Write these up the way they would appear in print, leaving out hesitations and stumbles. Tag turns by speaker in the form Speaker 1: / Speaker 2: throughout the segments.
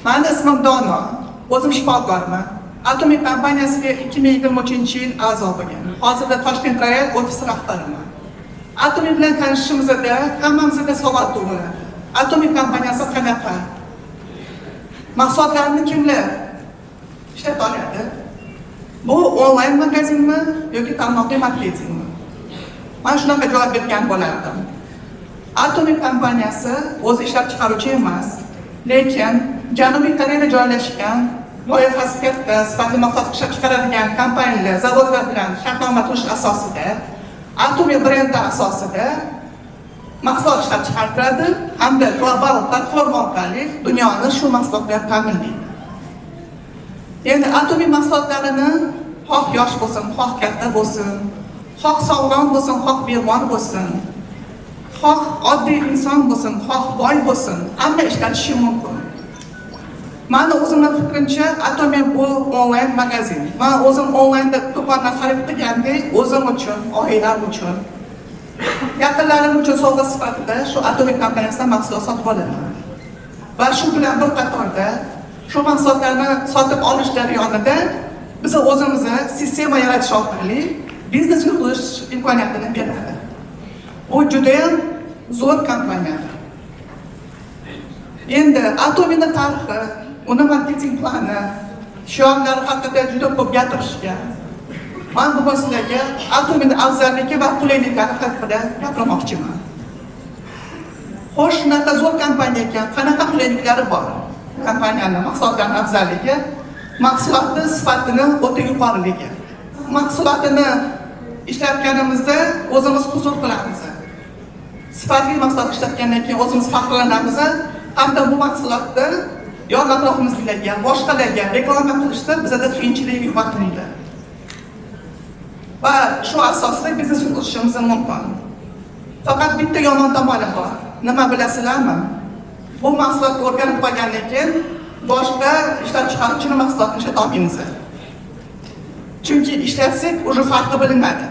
Speaker 1: Mani ismim Dono. O'zim shifokorman. Atomy kompaniyasiga 2023-yil a'zo bo'lgan. Hozirda Toshkent Royal ofisi rahbariman. Atomy bilan tanishishimizda hammamizda savol tug'iladi. Atomy kompaniyasi qanaqa? Mahsulotlarni kimlar ishlata oladi? Bu onlayn magazinmi yoki tarmoqli marketingmi? Man shunaqa javob bergan bo'lardim. Atomy kompaniyasi o'zi ishlab chiqaruvchi emas, lekin Janubiy Koreyada joylashgan, loyihasi katta, sifatli mahsulot ishlab chiqaradigan kompaniyalar, zavodlar bilan shartnoma tuzish asosida, Atomy brendi asosida mahsulot ishlab chiqartiradi hamda global platforma orqali dunyoni shu mahsulot bilan ta'minlaydi. Endi Atomy mahsulotlarini xoh yosh bo'lsin, xoh katta bo'lsin, xoh sog'lom bo'lsin, xoh bemor bo'lsin, xoh oddiy inson bo'lsin, xoh boy bo'lsin, hamma ishlatishi mumkin. Mani o'zimni fikrimcha, Atomy bu onlayn magazin. Man o'zim onlaynda do'kondan xarid qilgandek, o'zim uchun, oilam uchun, yaqinlarim uchun sovg'a sifatida shu Atomy kompaniyasidan mahsulot sotib olaman. Va shu bilan bir qatorda shu mahsulotlarni sotib olish jarayonida biz o'zimizni sistema yaratish orqali biznes yuritish imkoniyatini beradi. Bu judayam zo'r kompaniya. Endi Atomyni tarixi, uni marketing plani, shiorlari haqida juda ko'p gapirishgan. Man bugun sizlarga Atomyni afzalligi va qulayliklari haqida gapirmoqchiman. Xo'sh, shunaqa zo'r kompaniya ekan, qanaqa qulayliklari bor? Kompaniyani mahsulotlarning afzalligi, mahsulotni sifatini o'ta yuqoriligi. Mahsulotini ishlatganimizda o'zimiz huzur qilamiz. Sifatli mahsulot ishlatgandan keyin o'zimiz faxrlanamiz hamda bu mahsulotni yon atrofimizdagilarga, boshqalarga reklama qilishda bizada qiyinchilik yo'qotmaydi. Va shu asosda biznes yuritishimiz mumkin. Faqat bitta yomon tomoni bor. Nima, bilasizlarmi? Bu mahsulotni o'rganib qolgandan keyin boshqa ishlab chiqaruvchini mahsulotini ishlata olmaymiz. Chunki ishlatsak, уже farqi bilinadi.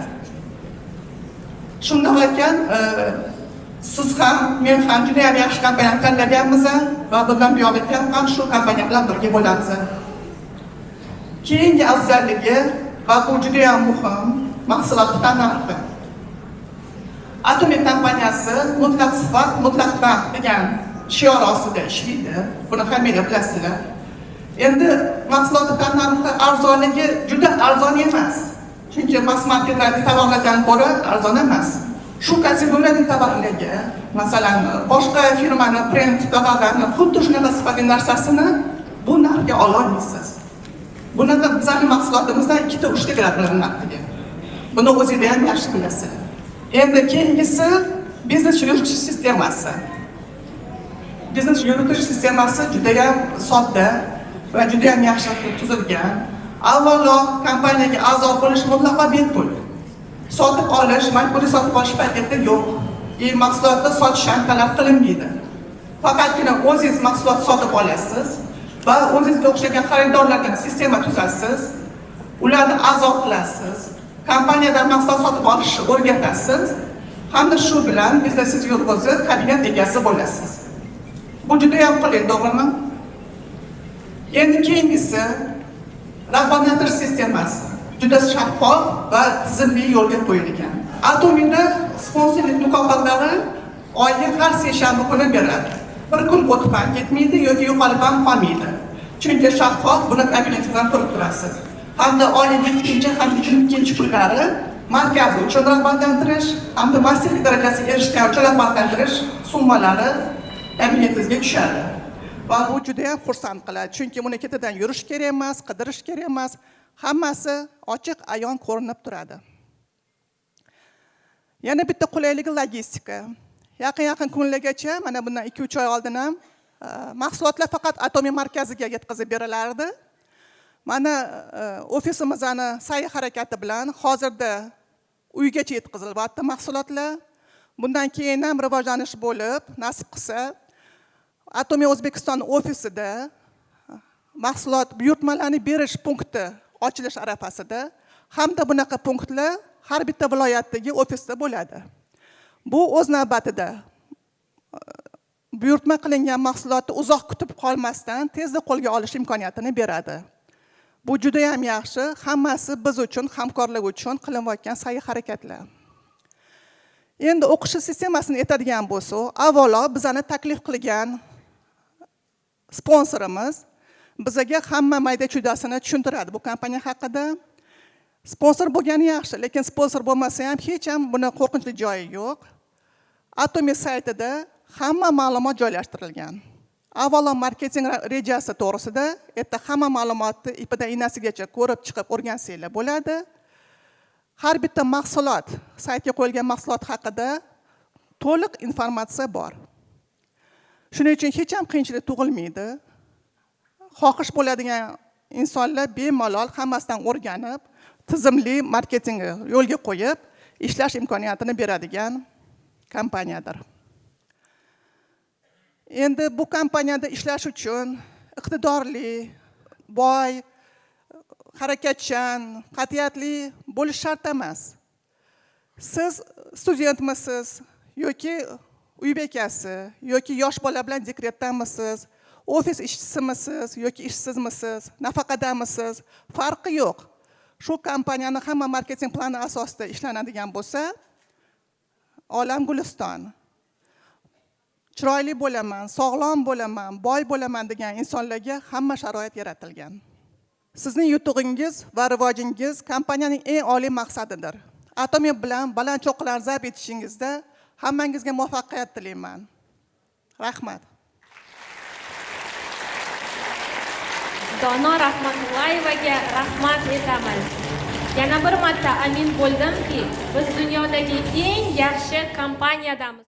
Speaker 1: Shundoq ekan, siz ham, men ham juda ham yaxshi kompaniyani tanlaganmiz va bundan buyog'iga ham shu kompaniya bilan birga bo'lamiz. Keyingi afzalligi, va bu juda ham muhim, mahsulot narxi. Atomy kompaniyasi "Mutlaq sifat, mutlaq narx" degan shior ostida ishlaydi. Buni hammanglar bilasizlar. Endi mahsulotni narxi arzonligi juda arzon emas. Chunki mass marketlardagi tovarlardan ko'ra arzon emas. Shu kategoriyadagi tovarlarga, masalan, boshqa firmani brend tovarlarini xuddi shunaqa sifatli narsasini bu narxga ola olmaysiz. Bunaqa bizani mahsulotimizdan ikkita, uchta keladi narxiga. Buni o'zinglar ham yaxshi bilasiz. Endi keyingisi biznes yuritish sistemasi. Biznes yuritish sistemasi judayam sodda va judayam yaxshi qilib tuzilgan. Avvalo, kompaniyaga a'zo bo'lish mutlaqo bepul. Sotib olish, majburiy sotib olish paketi yo'q. И mahsulotni sotish ham talab qilinmaydi. Faqatgina o'zingiz mahsulot sotib olasiz va o'zingizga o'xshagan xaridorlardan sistema tuzasiz, ularni a'zo qilasiz, kompaniyadan mahsulot sotib olishni o'rgatasiz hamda shu bilan biznesingizni yurg'izib, kabinet egasi bo'lasiz. Bu judayam qulay, to'g'rimi? Endi keyingisi rag'batlantirish sistemasi. Juda shaffof va tizimli yo'lga qo'yilgan. Atomyda sponsorlik mukofotlari oyga har seshanba kuni beriladi. Bir kun o'tib ham ketmaydi yoki yo'qolib ham qolmaydi. Chunki shaffof, buni kabinetingizdan ko'rib turasiz. Hamda oyning ikkinchi hamda ikkinchi kunlari markaz uchun rag'batlantirish hamda masterlik darajasiga erishgan uchun rag'batlantirish summalari kabinetingizga tushadi. Va bu juda ham xursand qiladi, chunki buni ketidan yurish kerak emas, qidirish kerak emas, hammasi ochiq ayon ko'rinib turadi. Yana bitta qulayligi logistika. Yaqin yaqin kunlargacha, mana bundan 2-3 oy oldin ham mahsulotlar faqat Atomy markaziga yetkazib berilardi. Mana ofisimizni sa'y harakati bilan hozirda uygacha yetkazilyapti mahsulotlar. Bundan keyin ham rivojlanish bo'lib, nasib qilsa, Atomy O'zbekiston ofisida mahsulot buyurtmalarni berish punkti ochilish arafasida hamda bunaqa punktlar har bitta viloyatdagi ofisda bo'ladi. Bu o'z navbatida Buyurtma qilingan mahsulotni uzoq kutib qolmasdan tezda qo'lga olish imkoniyatini beradi. Bu judayam yaxshi, hammasi biz uchun, hamkorlik uchun qilinayotgan sa'y harakatlar. Endi o'qish sistemasini aytadigan bo'lsak, avvalo bizani taklif qilgan sponsorimiz bizaga hamma mayda chuydasini tushuntiradi bu kompaniya haqida. Sponsor bo'lgani yaxshi, lekin sponsor bo'lmasa ham hech ham buni qo'rqinchli joyi yo'q. Atomy saytida hamma ma'lumot joylashtirilgan. Avvalo marketing rejasi to'g'risida yerda hamma ma'lumotni ipidan ignasigacha ko'rib chiqib, o'rgansanglar bo'ladi. Har bitta mahsulot, saytga qo'yilgan mahsulot haqida to'liq informatsiya bor. Shuning uchun hech ham qiyinchilik tug'ilmaydi. Xohish bo'ladigan insonlar bemalol hammasidan o'rganib, tizimli marketingni yo'lga qo'yib ishlash imkoniyatini beradigan kompaniyadir. Endi bu kompaniyada ishlash uchun iqtidorli, boy, harakatchan, qat'iyatli bo'lish shart emas. Siz studentmisiz yoki uy bekasi yoki yosh bola bilan dekretdamisiz, ofis ishchisimisiz yoki ishsizmisiz, nafaqadamisiz, farqi yo'q. Shu kompaniyani hamma marketing plani asosida ishlanadigan bo'lsa, olam guliston. Chiroyli bo'laman, sog'lom bo'laman, boy bo'laman degan insonlarga hamma sharoit yaratilgan. Sizning yutug'ingiz va rivojingiz kompaniyaning eng oliy maqsadidir. Atomy bilan baland cho'qqilarni zabt etishingizda hammangizga muvaffaqiyat tilayman. Rahmat.
Speaker 2: Dono Rahmatullayevaga rahmat aytamiz. Yana bir marta amin bo'ldimki, biz dunyodagi eng yaxshi kompaniyadamiz.